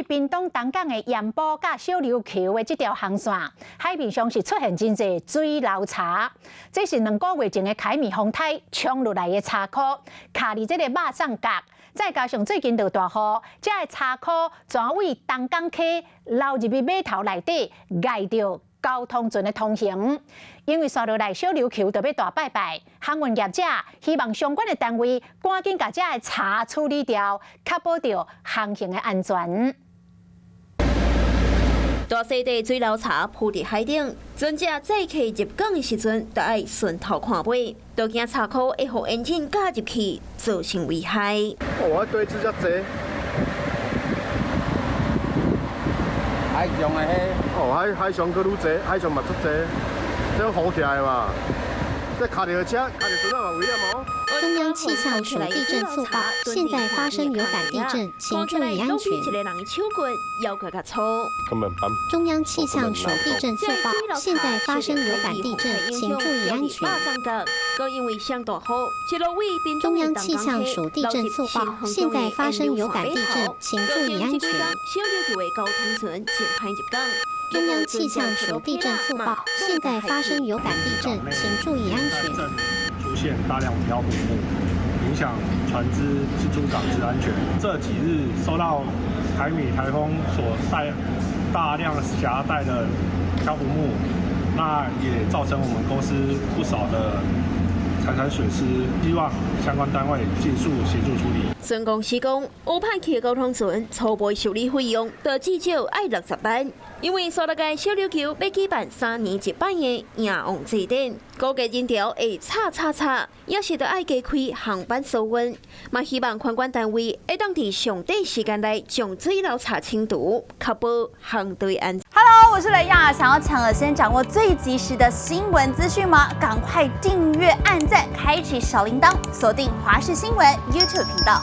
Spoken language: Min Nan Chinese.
屏東東港的鹽埔佮小琉球的這條航線，海面上是出現真濟水流柴。這是2個月前的凱米風颱沖落來的柴箍，卡佇這个肉粽角。再加上最近落大雨，這个柴箍全位東港溪流入去碼頭內底，礙著交通船的通行。因為紲落來小琉球就欲大拜拜，航運業者希望相關的單位趕緊共這个柴處理掉，確保著航行的安全。大細塊水流柴鋪佇海頂，船隻載客入港的時陣，就愛順頭看尾，都驚柴箍會予引擎軋入去，造成危害。哦，彼堆子遮濟。海上的彼，哦，海上閣愈濟，海上嘛足濟，這浮起來嘛，這卡著車，卡著船仔嘛危險哦。中央氣象署地震速報：現在發生有感地震，請注意安全。中央氣象署地震速報：現在發生有感地震，請注意安全。中央氣象署地震速報：現在發生有感地震，請注意安全。中央氣象署地震速報：現在發生有感地震，請注意安全。出現大量漂浮物，影響船隻進出港之安全。這幾日受到凱米颱風所帶大量夾帶的漂浮物，那也造成我們公司不少的財產損失，希望相關單位盡速協助處理。船公司講，烏歹去的交通船初步修理費用，就至少愛60萬。因為紲落來小琉球欲舉辦3年一擺的迎王祭典，估計人潮會吵吵吵，也是著愛加開航班疏運。嘛希望相關單位會當佇上短時間內將水流柴清除，確保航道安全。 Hello，我是雷亞，想要搶先掌握最及時的新聞資訊嗎？趕快訂閱、按讚、開啟小鈴鐺，鎖定華視新聞 YouTube 頻道。